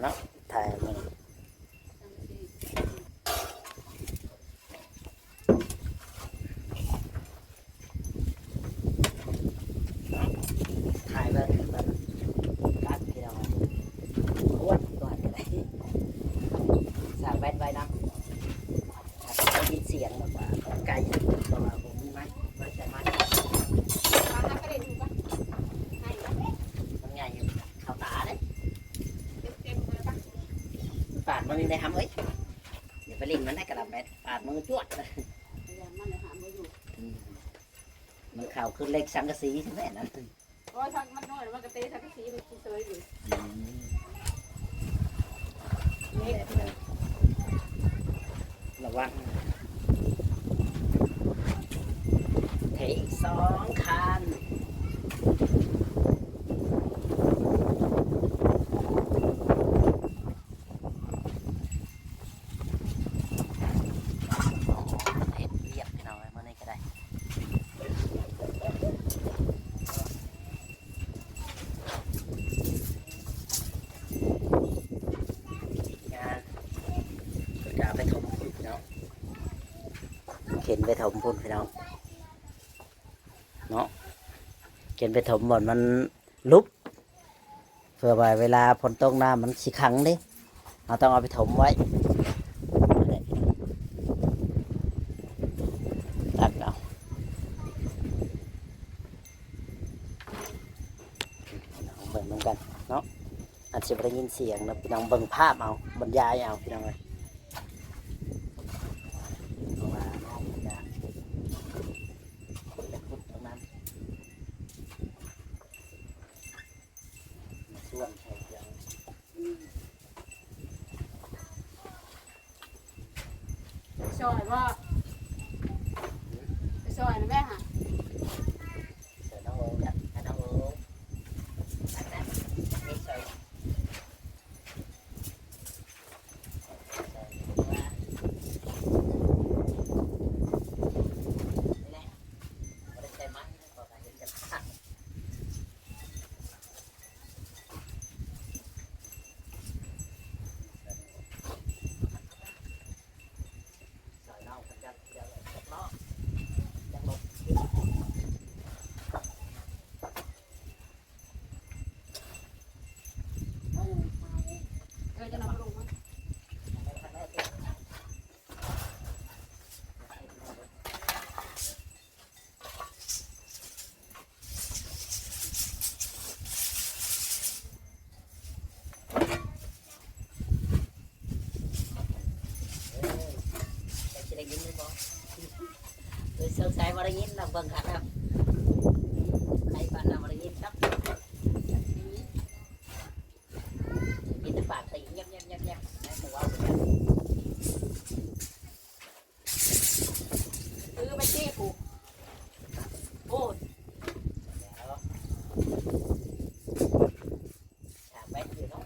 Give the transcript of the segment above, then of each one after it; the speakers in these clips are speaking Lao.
ເນາະ ຖ່າຍມື້ນີ້ ຖ່າຍເບິ່ງ ເບິ່ງກັນພີ່ນ້ອງ ຄວນກ່ອນກໍໄດ້ ສ້າງແບດໄວ້ນຳ ໄດ້ຍິນສຽງແບບວ່າໄກ ເພາະວ່າບໍ່ມີໄມ້ ບໍ່ໄດ້ໃຊ້ໄມ້ ມັນໃຫຍ່ຢູ່ ເຂົ້າຕາເດ້ ປາດມືໄດ້ຫຳເອີຍ ຢ່າໄປຫຼິ້ນມັນໄດ້ກະລຳແບດ ປາດມືຈວດ ອືມ ມັນເຂົ້າຄືເຫຼັກສັງກະສີຊັ້ນແຫຼະນັ້ນ ໂອ້ຍ ສັງ ມັນນ້ອຍ ມັນກະເຕະສັງກະສີມັນຊິເຊີຍຢູ່ ອືມ ນີ້ແຫຼະພີ່ນ້ອງ ລະວັງ ເທອີກສອງຄັນ ເຮັດວຽກພີ່ນ້ອງເອີຍ ມື້ນີ້ກະໄດ້ ງານ ເພິ່ນກະເອົາໄປຖົມພຸ້ນພີ່ນ້ອງ ເຂັນໄປຖົມພຸ້ນພີ່ນ້ອງ ເນາະ ເຂັນໄປຖົມບ່ອນມັນຫຼຸບ ເພື່ອວ່າເວລາຝົນຕົກນ້ຳມັນຊິຂັງເດ້ ເຮົາຕ້ອງເອົາໄປຖົມໄວ້ ຕັດເອົາ ເບິ່ງນຳກັນເນາະ ອາດຊິບໍ່ໄດ້ຍິນສຽງເນາະ ພີ່ນ້ອງເບິ່ງພາບເອົາ ບັນຍາຍເອົາ ພີ່ນ້ອງເອີຍ ເພາະວ່ານ້ອງເພິ່ນກະ ເພິ່ນກະຂຸດທັງນັ້ນ ມາຊວນໃສ່ເຄື່ອງ ໄປຊ່ອຍບໍ່? ໄປຊ່ອຍນຳແມ່ຫາ ຊ່ອຍນ້ອງໂອ ໃຫ້ນ້ອງໂອ ໄປ ໄປ ໄປຊ່ອຍ ຊ່ອຍ ຊ່ອຍ ນີ້ແຫຼະ ບໍ່ໄດ້ໃຊ້ໄມ້ ຂໍການເຮັດກັນ ເອີ ຈັກຊິໄດ້ຍິນຫຼືບໍ່? ເອີ ສົງໄສບໍ່ໄດ້ຍິນດອກ ເບິ່ງຄັກແລ້ວ ໃຜປານນັ້ນບໍ່ໄດ້ຍິນຄັກ ມີແຕ່ປາກຕີ ແຍບໆໆໆ ໃຫ້ໝູ່ເວົ້າຄືກັນ. ຖືໄປຕີປູ້ ໂອ້ຍ ສາມແມັດຢູ່ເນາະ.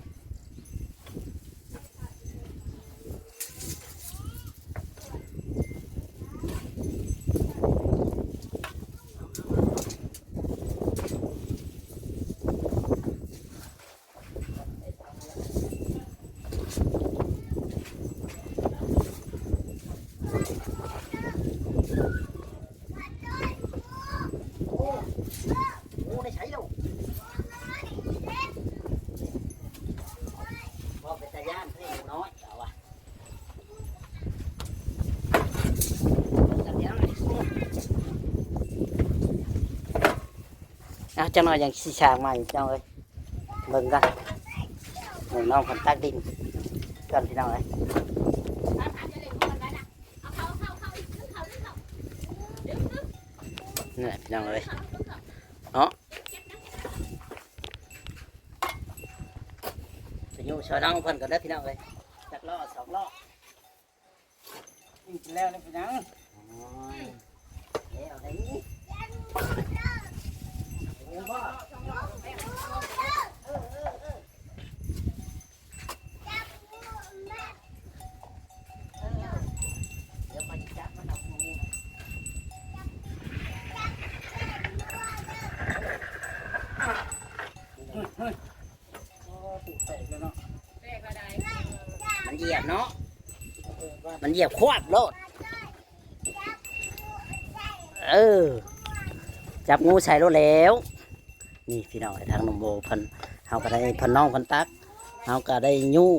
ໂອ້ ໂອ້ ໄດ້ໃຊ້ແລ້ວ ບໍ່ເປັນຕາຢ້ານ ເຮີ້ຍ ໜູນ້ອຍ ເອົາວ່າ ເອົາ ຈັກໜ້ອຍຈັ່ງຊິສ້າງໃໝ່ ພີ່ນ້ອງເອີຍ. ເບິ່ງກ່ອນ ໃຫ້ນ້ອງເພິ່ນຕັກດິນກ່ອນ ພີ່ນ້ອງເອີຍ. ນີ້ແຫຼະ ພີ່ນ້ອງເອີຍ ເນາະ ໄປຢູ່ຊ່ອຍນ້ອງເພິ່ນກ່ອນເດີ ພີ່ນ້ອງເອີຍ ຈັກລໍ້ສອງລໍ້. ກິນແລ້ວແລ້ວເປັນຫຍັງ? ໂອ້ຍ ແລ້ວໄດ໋ນີ້ ເຫັນບໍ່? ເອີ ເອີ ເອີ ເອີ ດຽວຂ້ອຍຊິຈັບມັນເອົາໝູ່ ເຮີ້ຍ ເຮີ້ຍ ໂອ້ ປູກແຕກແລ້ວເນາະ ແຕກ ເນາະ ມັນຢຽບຄວາມໂລດ. ເອີ ຈັບງູໃສ່ໂລດແລ້ວ. ນີ້ພີ່ນ້ອງ ທາງໜຸ່ມໂອເພິ່ນ ເຮົາກໍໄດ້ ເພິ່ນ ນ້ອງເພິ່ນຕັກ ເຮົາກໍໄດ້ຍູ້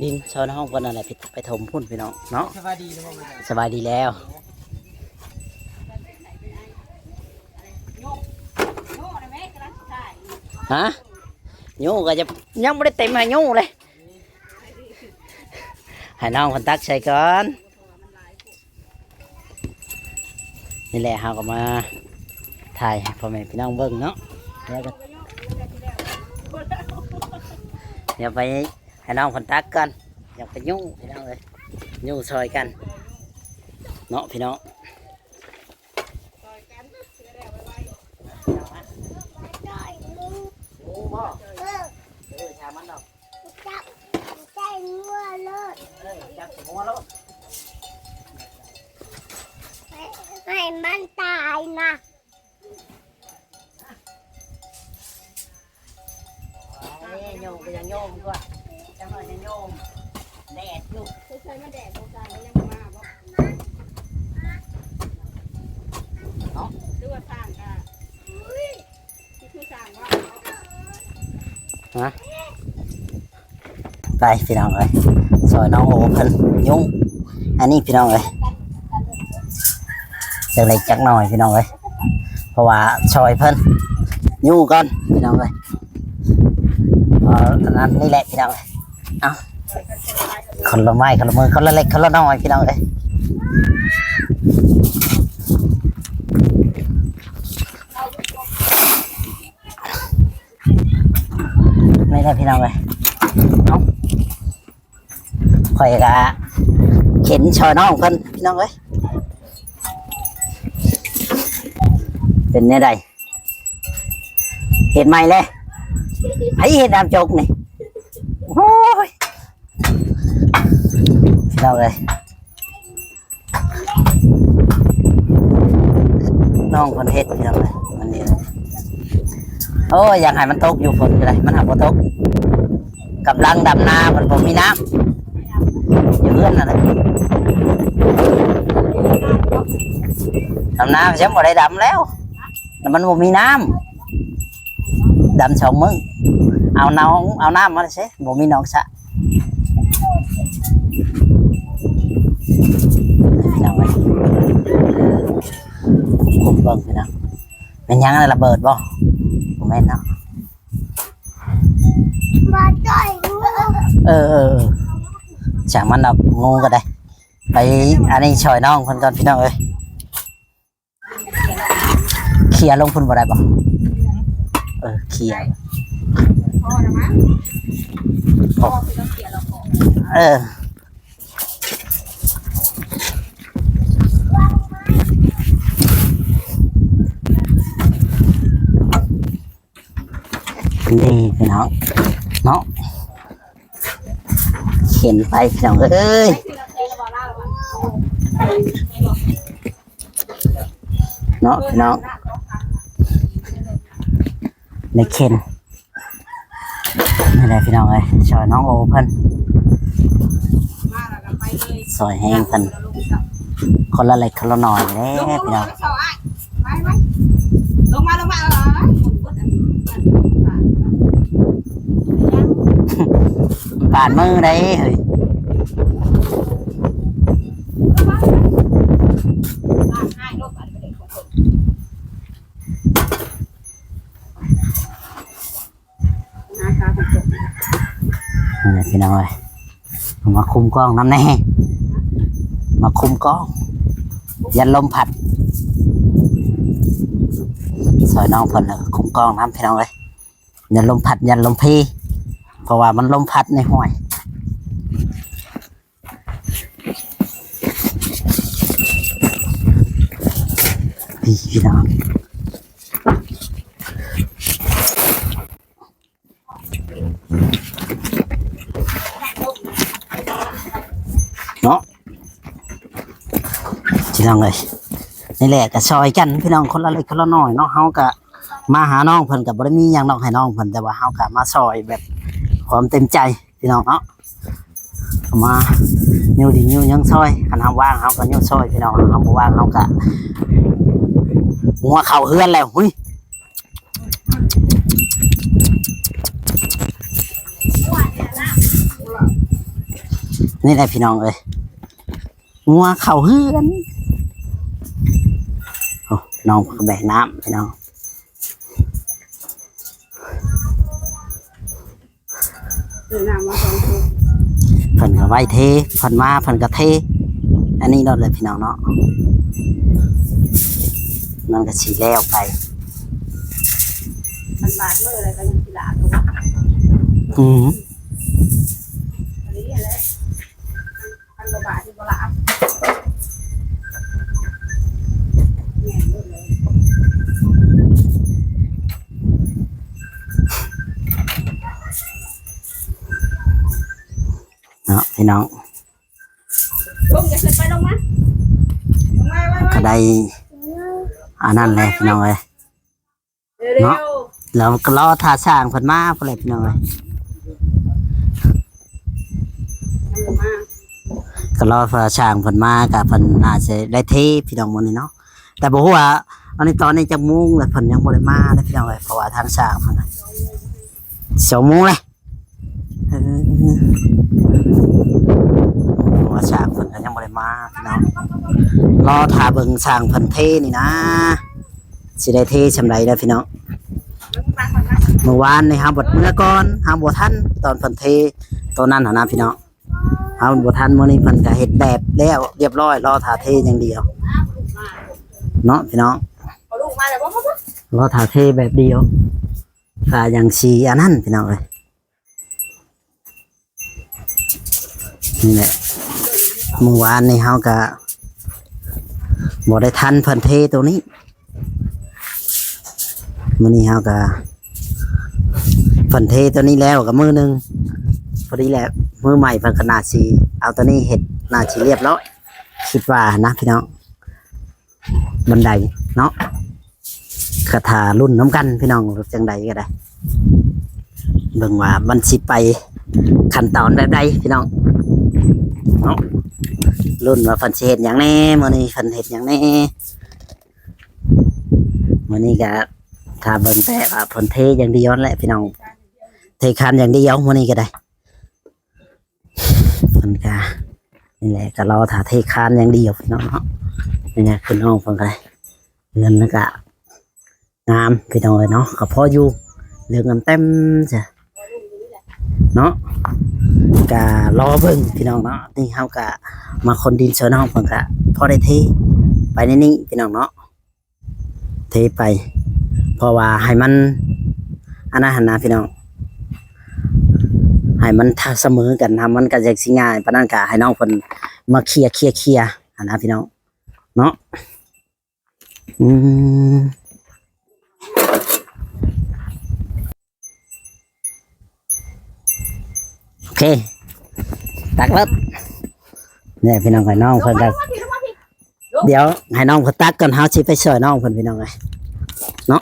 ດິນຊ່ອຍນ້ອງເພິ່ນນັ້ນແຫຼະ ໄປ ໄປຖົມພຸ້ນພີ່ນ້ອງເນາະ. ສະບາຍດີແລ້ວ ສະບາຍດີແລ້ວ. ຫະ? ຍູ້ກໍຈະ ຍັງບໍ່ໄດ້ເຕັມໃຫ້ຍູ້ເລີຍ. ໃຫ້ນ້ອງເພິ່ນຕັກໃສ່ກ່ອນ. ນີ້ແຫຼະ ເຮົາກໍມາຖ່າຍໃຫ້ພໍ່ແມ່ພີ່ນ້ອງເບິ່ງເນາະ. ດຽວໄປໃຫ້ນ້ອງເພິ່ນຕັກກ່ອນ ຢາກໄປຍູ້ພີ່ນ້ອງເອີຍ ຍູ້ຊ່ອຍກັນເນາະພີ່ນ້ອງ. ໃຫ້ມັນຕາຍນະ. ນີ້ໂຍມກໍຍັງໂຍມຕົວະ ຈັກໜ້ອຍຍັງໂຍມ ແດດຢູ່. ໃສ່ມາແດດບໍ່ ຊ່າງມັນຍັງບໍ່ມາບໍ່? ເນາະ ຫຼືວ່າຊ່າງກະ ຊິຄືຊ່າງວ່າ ຮະ? ໄປພີ່ນ້ອງເອີຍ ຊ່ອຍນ້ອງໂອເພິ່ນຍູ້ ອັນນີ້ພີ່ນ້ອງເອີຍ ຈັກເລັກຈັກນ້ອຍພີ່ນ້ອງເອີຍ ເພາະວ່າຊ່ອຍເພິ່ນຍູ້ກ່ອນພີ່ນ້ອງເອີຍ. ເອີ ອັນນັ້ນນີ້ແຫຼະພີ່ນ້ອງເອີຍ ເອົ້າ ຄົນລະໄມ້ຄົນລະມື ຄົນລະເລັກຄົນລະນ້ອຍພີ່ນ້ອງເອີຍ. ນີ້ແຫຼະພີ່ນ້ອງເອີຍ ເອົ້າ ຂ້ອຍກະເຂັນຊ່ອຍນ້ອງເພິ່ນພີ່ນ້ອງເອີຍ. ເປັນແນວໃດ? ເຮັດໃໝ່ແລ້ວ ໃຜເຮັດນ້ຳຈົກນີ້? ໂອ້ຍ ພີ່ນ້ອງເອີຍ ນ້ອງເພິ່ນເຮັດພີ່ນ້ອງເອີຍ ມັນນີ້ ໂອ້ຍ ຢາກໃຫ້ມັນຕົກຢູ່ຝົນກໍໄດ້ ມັນຫາກບໍ່ຕົກ. ກຳລັງດຳນາ ມັນບໍ່ມີນ້ຳ ຢູ່ເຮືອນນັ້ນແຫຼະ ດຳນາມັນບໍ່ໄດ້ດຳແລ້ວ ແລ້ວມັນບໍ່ມີນ້ຳ ດຳສອງມື້ ເອົາໜອງ ເອົານ້ຳມາໃສ ບໍ່ມີໜອງສະ. ພີ່ນ້ອງເອີຍ ຄຸມເບິ່ງພີ່ນ້ອງ ແມ່ນຫຍັງລະເບີດບໍ່? ບໍ່ແມ່ນເນາະ ບໍ່ຈ່ອຍ ເອີ ເອີ ເອີ ຊ່າງມັນດອກ ງູກໍໄດ້ ໄປ ອັນນີ້ຊ່ອຍນ້ອງເພິ່ນກ່ອນພີ່ນ້ອງເອີຍ. ເຂຍລົງພຸ້ນບໍ່ໄດ້ບໍ່? ເອີ ເຂຍ ພໍລະມັ້ງ ເອີ ນີ້ພີ່ນ້ອງເນາະ ເຂັນໄປພີ່ນ້ອງເອີຍ ເນາະພີ່ນ້ອງ ໄດ້ເຂັນ ນີ້ແຫຼະພີ່ນ້ອງເອີຍ ຊ່ອຍນ້ອງໂອເພິ່ນ ຊ່ອຍແຮງເພິ່ນ ຄົນລະເລັກຄົນລະນ້ອຍເດ້ພີ່ນ້ອງ. ໄປ ໄປ ລົງມາ ລົງມາ ເອີຍ ບາດມືໄດ໋ເຮີ້ຍ. ນີ້ພີ່ນ້ອງເອີຍ ມາຄຸມກ້ອງນຳແດ່ ມາຄຸມກ້ອງ ຢ້ານລົມພັດ ຊ່ອຍນ້ອງເພິ່ນ ແລ້ວກໍຄຸມກ້ອງນຳພີ່ນ້ອງເອີຍ ຢ້ານລົມພັດ ຢ້ານລົມເພ ເພາະວ່າມັນລົມພັດໃນຫ້ວຍ. ນີ້ພີ່ນ້ອງ ເນາະ ພີ່ນ້ອງເອີຍ ນີ້ແຫຼະ ກໍຊ່ອຍກັນພີ່ນ້ອງ ຄົນລະເລັກຄົນລະນ້ອຍເນາະ ເຮົາກໍມາຫານ້ອງເພິ່ນ ກໍບໍ່ໄດ້ມີຫຍັງດອກໃຫ້ນ້ອງເພິ່ນ ແຕ່ວ່າເຮົາກໍມາຊ່ອຍແບບຄວາມເຕັມໃຈ ພີ່ນ້ອງເນາະ ເຂົ້າມາຍູ້ດິນຍູ້ຫຍັງຊ່ອຍ ຄັນເຮົາວ່າງເຮົາກໍຍູ້ຊ່ອຍພີ່ນ້ອງ ເຮົາບໍ່ວ່າງເຮົາກໍງົວເຂົ້າເຮືອນແລ້ວ. ຫຸຍ ນີ້ແຫຼະພີ່ນ້ອງເອີຍ ງົວເຂົ້າເຮືອນ. ໂອ້ ນ້ອງກໍແບກນ້ຳພີ່ນ້ອງ ຊື້ນ້ຳມາສອງຂວດ ເພິ່ນກໍໄວ້ເທ ເພິ່ນມາເພິ່ນກໍເທ ອັນນີ້ໂລດແຫຼະພີ່ນ້ອງເນາະ ມັນກໍຊິແລ້ວໄປ ມັນບາດມື້ແລ້ວກໍຍັງຊິຫຼາກຢູ່ບໍ່? ອືມ ອັນນີ້ແຫຼະ ພັນກວ່າບາດນີ້ບໍ່ລະ ແມ່ນເບິດເລີຍ ເນາະພີ່ນ້ອງ ລົງ ຢ່າຂຶ້ນໄປ ລົງມາ ລົງມາ ໄວໆ ກໍໄດ້ອັນນັ້ນແຫຼະພີ່ນ້ອງເອີຍ. ເນາະ ແລ້ວກໍລໍຖ້າຊ່າງເພິ່ນມາພຸ້ນແຫຼະພີ່ນ້ອງເອີຍ ກໍລໍຖ້າຊ່າງເພິ່ນມາ ກໍເພິ່ນໜ້າຊິໄດ້ເທພີ່ນ້ອງມື້ນີ້ເນາະ ແຕ່ບໍ່ຮູ້ວ່າອັນນີ້ຕອນນີ້ຈັກໂມງແລ້ວ ເພິ່ນຍັງບໍ່ໄດ້ມາເດ້ພີ່ນ້ອງເອີຍ ເພາະວ່າທາງຊ່າງເພິ່ນນະ ສອງໂມງແລ້ວ. ເອີ ເພາະວ່າຊ່າງເພິ່ນກໍຍັງບໍ່ໄດ້ມາພີ່ນ້ອງ ລໍຖ້າເບິ່ງຊ່າງເພິ່ນເທນີ້ນະ ຊິໄດ້ເທຊ່ຳໃດເດີພີ່ນ້ອງ. ມື້ວານນີ້ເຮົາບັດເມືອກ່ອນ ເຮົາບໍ່ທັນຕອນເພິ່ນເທຕອນນັ້ນຫັ້ນນະພີ່ນ້ອງ ເຮົາບໍ່ທັນ. ມື້ນີ້ເພິ່ນກໍເຮັດແບບແລ້ວຮຽບຮ້ອຍ ລໍຖ້າເທຢ່າງດຽວເນາະພີ່ນ້ອງ ລໍຖ້າເທແບບດຽວ ກໍຍັງຊິອັນນັ້ນພີ່ນ້ອງເອີຍ. ນີ້ແຫຼະ ມື້ວານນີ້ເຮົາກະບໍ່ໄດ້ທັນເພິ່ນເທໂຕນີ້ ມື້ນີ້ເຮົາກະ ເພິ່ນເທໂຕນີ້ແລ້ວກະມື້ໜຶ່ງ ພໍດີແຫຼະ ມື້ໃໝ່ເພິ່ນກະໜ້າຊິເອົາໂຕນີ້ເຮັດ ໜ້າຊິລຽບລ້ອຍ ຄິດວ່ານະພີ່ນ້ອງ. ບັນໄດເນາະ ກະຖ້າລຸ້ນນຳກັນພີ່ນ້ອງ ຈັ່ງໃດກໍໄດ້ ເບິ່ງວ່າມັນຊິໄປຂັ້ນຕອນແບບໃດພີ່ນ້ອງເນາະ ລຸ້ນວ່າເພິ່ນຊິເຮັດຫຍັງແດ່ ມື້ນີ້ເພິ່ນເຮັດຫຍັງແດ່. ມື້ນີ້ກະຖ້າເບິ່ງແຕ່ວ່າເພິ່ນເທຢ່າງດຽວຫັ້ນແຫຼະພີ່ນ້ອງ ເທຄານຢ່າງດຽວມື້ນີ້ກໍໄດ້. ເພິ່ນກະ ນີ້ແຫຼະ ກະລໍຖ້າເທຄານຢ່າງດຽວພີ່ນ້ອງເນາະ. ນີ້ແຫຼະ ຄືນ້ອງເພິ່ນກະໄດ້ ເຮືອນກະງາມພີ່ນ້ອງເອີຍເນາະ ກະພໍຢູ່ ເລື່ອງງາມແຕ້ມຊະເນາະ. ກະລໍເບິ່ງພີ່ນ້ອງເນາະ ນີ້ເຮົາກະມາຂົນດິນຊ່ອຍນ້ອງເພິ່ນ ກະພໍໄດ້ເທໄປໃນນີ້ພີ່ນ້ອງເນາະ. ເທໄປ ເພາະວ່າໃຫ້ມັນອັນນັ້ນຫັ້ນນະພີ່ນ້ອງ ໃຫ້ມັນສະເໝີກັນ ມັນກໍຈັ່ງຊິງ່າຍປານນັ້ນ ກະໃຫ້ນ້ອງເພິ່ນມາເຄຍໆໆຫັ້ນນະພີ່ນ້ອງເນາະ. ອືມ ໂອເຄ ຕັກເລີຍ ນີ້ພີ່ນ້ອງເອີຍ ນ້ອງເພິ່ນກໍ ດຽວໃຫ້ນ້ອງເພິ່ນຕັກກ່ອນ ເຮົາຊິໄປຊ່ອຍນ້ອງເພິ່ນພີ່ນ້ອງເອີຍເນາະ.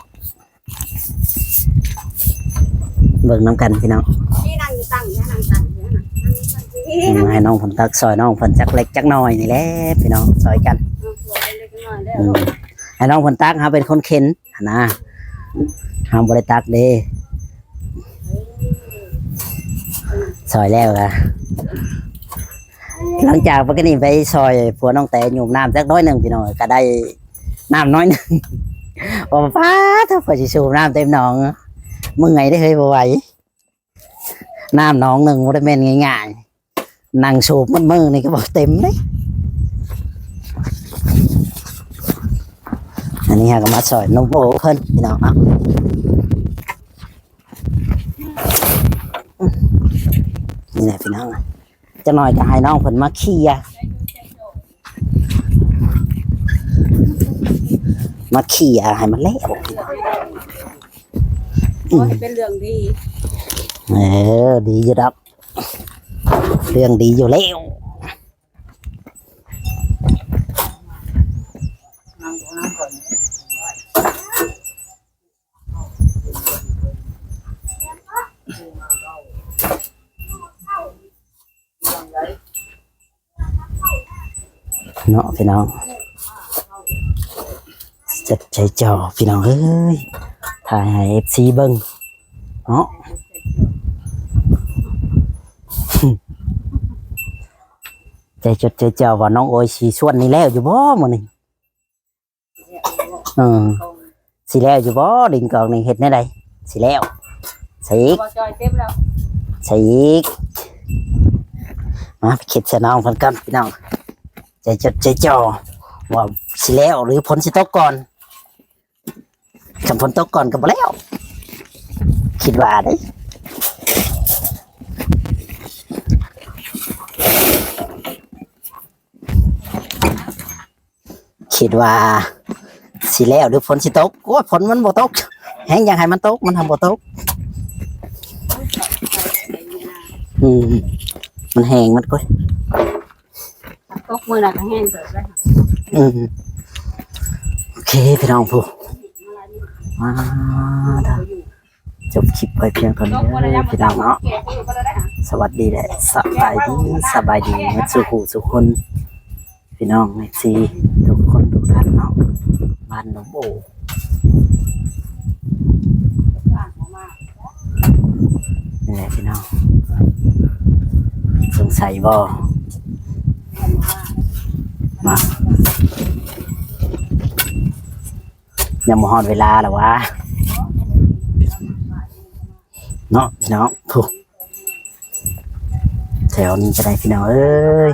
ເບິ່ງນຳກັນພີ່ນ້ອງ ນີ້ນັ່ງຢູ່ຕັ້ງ ນີ້ນັ່ງຕັ້ງ ນີ້ນະ ອືມ ໃຫ້ນ້ອງເພິ່ນຕັກຊ່ອຍນ້ອງເພິ່ນຈັກເລັກຈັກນ້ອຍນີ້ແຫຼະພີ່ນ້ອງ ຊ່ອຍກັນ ເອີ ຊ່ວຍເລັກນ້ອຍແລ້ວ ອືມ ໃຫ້ນ້ອງເພິ່ນຕັກ ເຮົາເປັນຄົນເຂັນຫັ້ນນະ ເຮົາບໍ່ໄດ້ຕັກເດ້. ຊ່ອຍແລ້ວກະ ຫຼັງຈາກປະກະນີ້ໄປຊ່ອຍຜົວນ້ອງແຕຫຍຸ້ມນ້ຳຈັກໜ້ອຍໜຶ່ງພີ່ນ້ອງ ກະໄດ້ນ້ຳໜ້ອຍໜຶ່ງ ວ່າປ້າດ ເຮົາຊິສູບນ້ຳເຕັມໜອງ ເມື່ອຍເດ້ເຮີ້ຍ ບໍ່ໄຫວ. ນ້ຳໜອງໜຶ່ງບໍ່ໄດ້ແມ່ນງ່າຍໆ ນັ່ງສູບໝົດມື້ນີ້ກໍບໍ່ເຕັມເດ້. ອັນນີ້ເຮົາກໍມາຊ່ອຍໜຸ່ມໂອເພິ່ນພີ່ນ້ອງເນາະ. ນີ້ແຫຼະພີ່ນ້ອງ ຈັກໜ້ອຍກໍໃຫ້ນ້ອງເພິ່ນມາເຄຍ ມາເຄຍໃຫ້ມັນແລ້ວ. ໂອ້ຍ ເປັນເລື່ອງດີ ເອີ ດີຢູ່ດອກ ເລື່ອງດີຢູ່ແລ້ວ. ເນາະພີ່ນ້ອງ ຈັດໃຈຈ່ອພີ່ນ້ອງເອີຍ ຖ່າຍໃຫ້ເອັຟຊີເບິ່ງເນາະ ໃຈຈົດໃຈຈ່ອ ວ່ານ້ອງໂອຍຊິຊວນນີ້ແລ້ວຢູ່ບໍ່ມື້ນີ້? ເອີ ຊິແລ້ວຢູ່ບໍ່? ດິນກອງນີ້ເຮັດແນວໃດ? ຊິແລ້ວ ໃສ່ອີກ ບໍ່ຈ່ອຍເຕັມແລ້ວ ໃສ່ອີກ ມາໄປເຄັດໃສ່ນ້ອງເພິ່ນກ່ອນພີ່ນ້ອງ ໃຈຈົດໃຈຈ່ອ ວ່າຊິແລ້ວ ຫຼືຝົນຊິຕົກກ່ອນ? ຄັນຝົນຕົກກ່ອນກໍບໍ່ແລ້ວ ຄິດວ່າເດ້ ຄິດວ່າຊິແລ້ວ ຫຼືຝົນຊິຕົກ? ໂອ້ຍ ຝົນມັນບໍ່ຕົກ ແຮງຢາກໃຫ້ມັນຕົກ ມັນທຳບໍ່ຕົກ ອືມ ມັນແຮງ ມັນ ໂອ້ຍ ຕົກມື້ນັ້ນກໍແຮງເຕີບແລ້ວ ອືມ ໂອເຄພີ່ນ້ອງຜູ້ ອ່າ ຈົບຄລິບໄວ້ພຽງເທົ່ານີ້ເດີພີ່ນ້ອງເນາະ ສະຫວັດດີ ແລະ ສະບາຍດີ ສະບາຍດີໝົດສູ່ຜູ້ສູ່ຄົນ ພີ່ນ້ອງເອັຟຊີທຸກຄົນທຸກທ່ານເນາະ ບ້ານໜອງໂອ ນີ້ແຫຼະພີ່ນ້ອງ ສົງໄສບໍ່? ມາ ຍັງບໍ່ຮອດເວລາລະຫວາ ເນາະພີ່ນ້ອງ ຜູ້ ແຖວນີ້ກໍໄດ້ພີ່ນ້ອງເອີຍ.